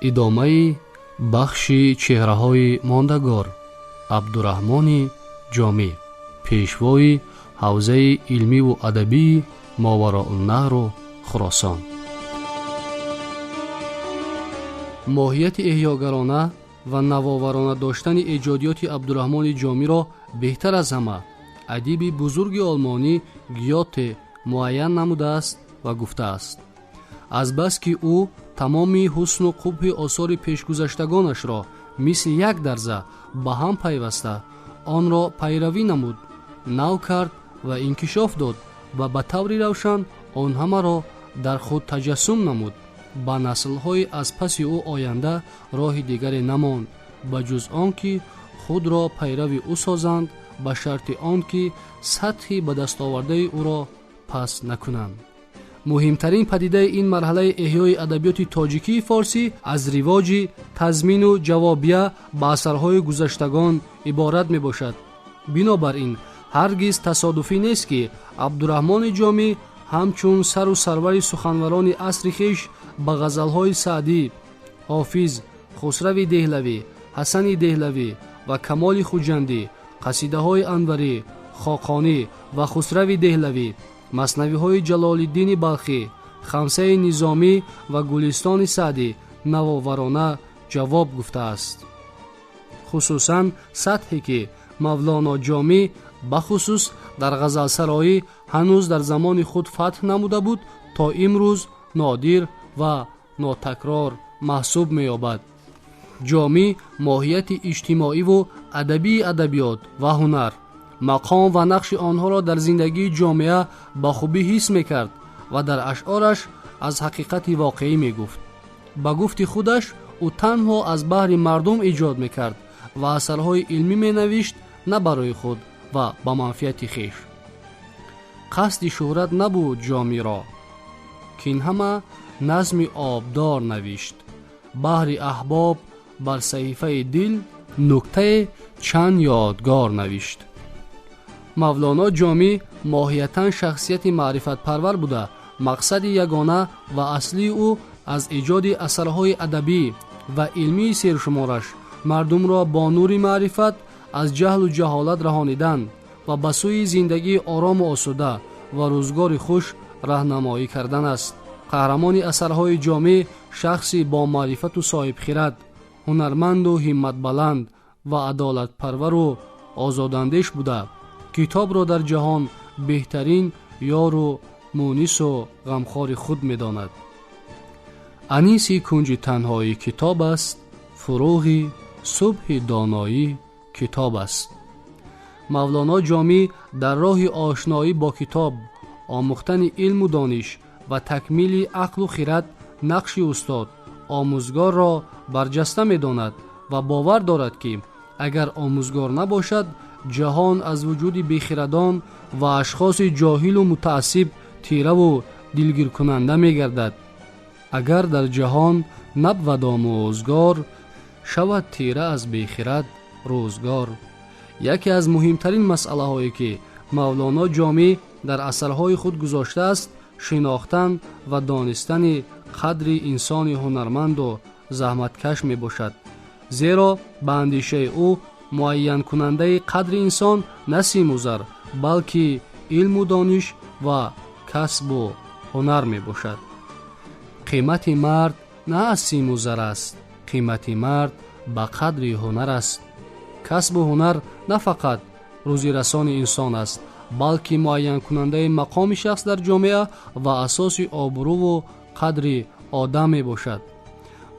Идомаи бахши чеҳраҳои мондагор. Абдураҳмони Ҷомӣ, пешвои ҳавзаи илмиву адабии Мовароуннаҳру Хуросон. Моҳияти эҳёгарона ва навоварона доштани эҷодиёти Абдураҳмони Ҷомиро беҳтар аз ҳама адиби бузурги олмонӣ Гёте муайян намудааст ва гуфтааст: азбаски ӯ тамоми ҳусну қубҳи осори пешгузаштагонашро мисли як дарза ба ҳам пайваста онро пайравӣ намуд, нав кард ва инкишоф дод ва ба таври равшан он ҳамаро дар худ таҷассум намуд, ба наслҳои аз паси ӯ оянда роҳи дигаре намонд ба ҷуз он ки худро пайрави ӯ созанд, ба шарти он ки сатҳи ба дастовардаи ӯро паст накунанд. Муҳимтарин падидаи ин марҳалаи эҳёи адабиёти тоҷикии форсӣ аз ривоҷи тазмину ҷавобия ба асарҳои гузаштагон иборат мебошад. Бинобар ин ҳаргиз тасодуфӣ нест, ки Абдураҳмони Ҷомӣ ҳамчун сару сарвари суханварони асри хеш ба ғазалҳои Саъдӣ, Ҳофиз, Хусрави Деҳлавӣ, Ҳасани Деҳлавӣ ва Камоли Хуҷандӣ, қасидаҳои Анварӣ, Хоқонӣ ва Хусрави Деҳлавӣ, маснавиҳои Ҷалолиддини Балхӣ, Хамсаи Низомӣ ва Гулистони Саъдӣ навоварона ҷавоб гуфтааст. Хусусан сатҳе ки Мавлоно Ҷомӣ бахусус дар ғазалсароӣ ҳанӯз дар замони худ фатҳ намуда буд, то имрӯз нодир ва нотакрор маҳсуб меёбад. Ҷомӣ моҳияти иҷтимоиву адабии адабиёт ва ҳунар, мақом ва нақши онҳоро дар зиндагии ҷомеа ба хубӣ ҳис мекард ва дар ашъораш аз ҳақиқати воқеӣ мегуфт. Ба гуфти худаш, ӯ танҳо аз баҳри мардум эҷод мекард ва асарҳои илмӣ менавишт, на барои худ ва ба манфиати хеш. Қасди шӯҳрат набуд Ҷомиро, кин ҳама назми обдор навишт. Баҳри аҳбоб бар саҳифаи дил нуктае чанд ёдгор навишт. Мавлоно Ҷомӣ моҳиятан шахсияти маърифатпарвар буда, мақсади ягона ва аслии ӯ аз эҷоди асарҳои адабӣ ва илмии сершумораш мардумро бо нури маърифат аз ҷаҳлу ҷаҳолат раҳонидан ва ба сӯи зиндагии орому осуда ва рӯзгори хуш раҳнамоӣ кардан аст. Қаҳрамони асарҳои Ҷомӣ шахси бомаърифату соҳибхирад, ҳунарманду ҳимматбаланд ва адолатпарвару озодандеш буда, китобро дар ҷаҳон беҳтарин ёру мунису ғамхори худ медонад. Аниси кунҷи танҳоӣ китоб аст, фуруғи субҳи доноӣ китоб аст. Мавлоно Ҷомӣ дар роҳи ошноӣ бо китоб, омӯхтани илму дониш ва такмили ақлу хирад нақши устод омӯзгорро барҷаста медонад ва бовар дорад, ки агар омӯзгор набошад, ҷаҳон аз вуҷуди бехирадон ва ашхоси ҷоҳилу мутаассиб тираву дилгиркунанда мегардад. Агар дар ҷаҳон набвад омӯзгор, шавад тира аз бехирад рӯзгор. Яке аз муҳимтарин масъалаҳое, ки Мавлоно Ҷомӣ дар асарҳои худ гузоштааст, шинохтан ва донистани қадри инсони ҳунарманду заҳматкаш мебошад. Зеро ба андешаи ӯ муайянкунандаи қадри инсон на симу зар, балки илму дониш ва касбу ҳунар мебошад. Қимати мард на аз симу зар аст, қимати мард ба қадри ҳунар аст. Касбу ҳунар на фақат рӯзирасони инсон аст, балки муайянкунандаи мақоми шахс дар ҷомеа ва асоси обрӯву қадри одам мебошад.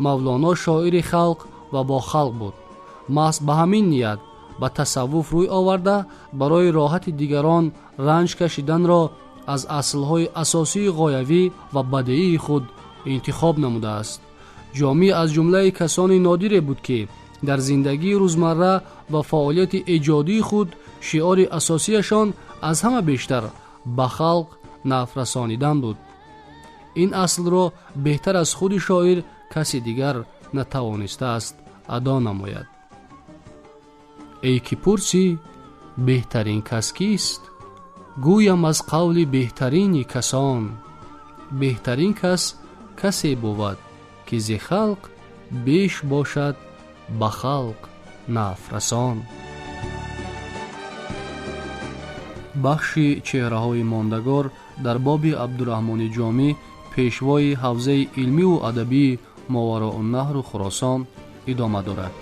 Мавлоно шоири халқ ва бо халқ буд. Маҳз ба ҳамин ният ба тасаввуф рӯй оварда, барои роҳати дигарон ранҷ кашиданро аз аслҳои асосии ғоявӣ ва бадеии худ интихоб намудааст. Ҷомӣ аз ҷумлаи касони нодире буд, ки дар зиндагии рӯзмарра ва фаъолияти эҷодии худ шиори асосияшон аз ҳама бештар ба халқ нафрасонидан буд. Ин аслро беҳтар аз худи шоир каси дигар натавонистааст адо намояд. Эй ки пурсӣ, беҳтарин кас кист, гӯям аз қавли беҳтарини касон: беҳтарин кас касе бувад, ки зи халқ Беш бошад ба халқ нафрасон. Бахши чеҳраҳои мондагор дар боби Абдураҳмони Ҷомӣ, пешвои ҳавзаи илмиву адабии Мовароуннаҳру Хуросон, идома дорад.